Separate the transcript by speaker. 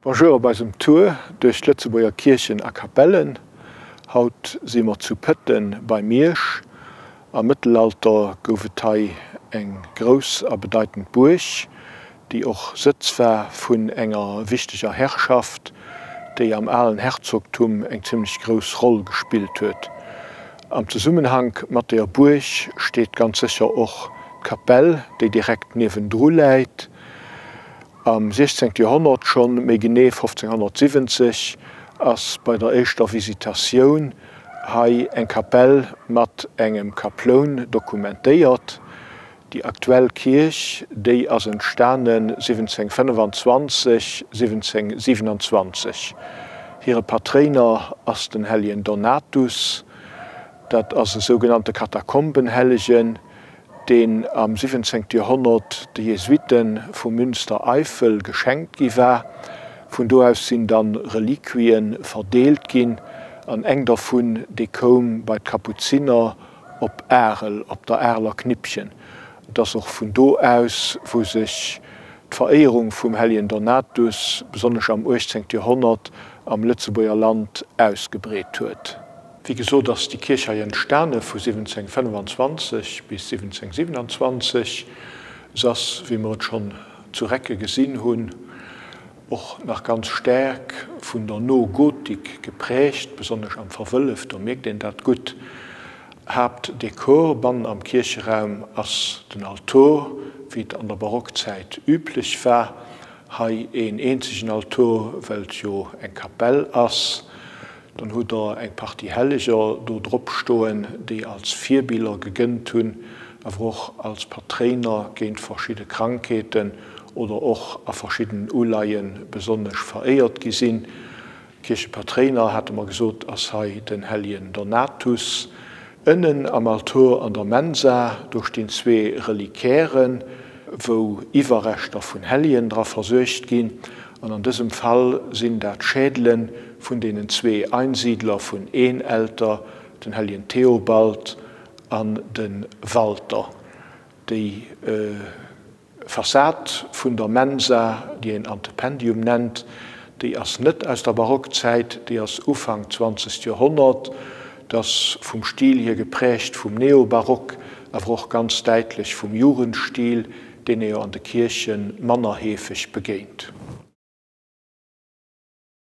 Speaker 1: Bonjour op eisem Tour duerch d'Lëtzebuerger Kierchen a Kapellen. Haut si mer zu Pëtten bei Miersch. Am Mëttelalter gouf et hei eng grouss a bedeitend Buerg, déi och Sëtz war vun enger wichteger Herrschaft, déi am alen Herzogtum eng zimmlech grouss Roll gespillt huet. Am Zesummenhank mat deeër Buerg steet ganz sécher och d'Kapell, déi direkt niewendru läit. Am 16. Joerhonnert schonn, méi genee 1570, ass bei der éischter Visitatioun hei eng Kapell mat engem Kaploun dokumentéiert. Déi aktuell Kierch, déi ass entstanen 1725, 1727. Hire Patréiner ass den Helljen Donatus. Dat ass e sougenannte Katakombenhellegen, deen am 17. Joerhonnert de Jesuite vu Münster-Eifel geschenkt gi war. Vun do aus sinn dann Reliquien verdeelt ginn, an eng dervun, déi koum bei d'Kapuziner op Arel, op der Areler Knippchen. Et ass och vun do aus, wou sech d'Veréierung vum Helljen Donatus, besonnesch am 18. Joerhonnert, am Lëtzebuerger Land ausgebreet huet. Wéi gesot ass déi Kierch hei entstane vu 1725 bis 1727. Se ass, wéi mer et schonn zu Recke gesinn hunn, och nach ganz staark vun der No-Gotik geprägt, besonnesch am Verwëllef, do mierkt een dat gutt. Haaptdekor bannen am Kiercheraum ass den Altor, wéi et an der Barockzäit üblech war. Hei een eenzegen Altor, well et jo eng Kapell ass. Dann hutt Der eng Partie Helleger do drop stoen, déi als Virbiller gegënnt hunn, awer och als Patréiner géint verschidde Krankheeten oder och a verschiddenen Uleie besonnesch veréiert gi sinn. Kierchepatréiner, hate mer gesot, ass hei den Helljen Donatus. Ënnen am Altor an der Mensa, do stinn zwee Reliquairen, wou Iwwerreschter vun Helljen dra versuergt ginn, an an dësem Fall sinn dat Schädele vun deenen zwee Einsiedler vun Eenelter, den Helljen Theobald an de Walter. Déi Fassad vun der Mensa, déi een Antependium nennt, déi ass net aus der Barockzäit, déi ass Ufank zwanzegt Joerhonnert. Et ass vum Stil hier geprägt vum Neobarock, awer och ganz däitlech vum Jugendstil, deen ee jo an de Kierche manner heefeg begéint.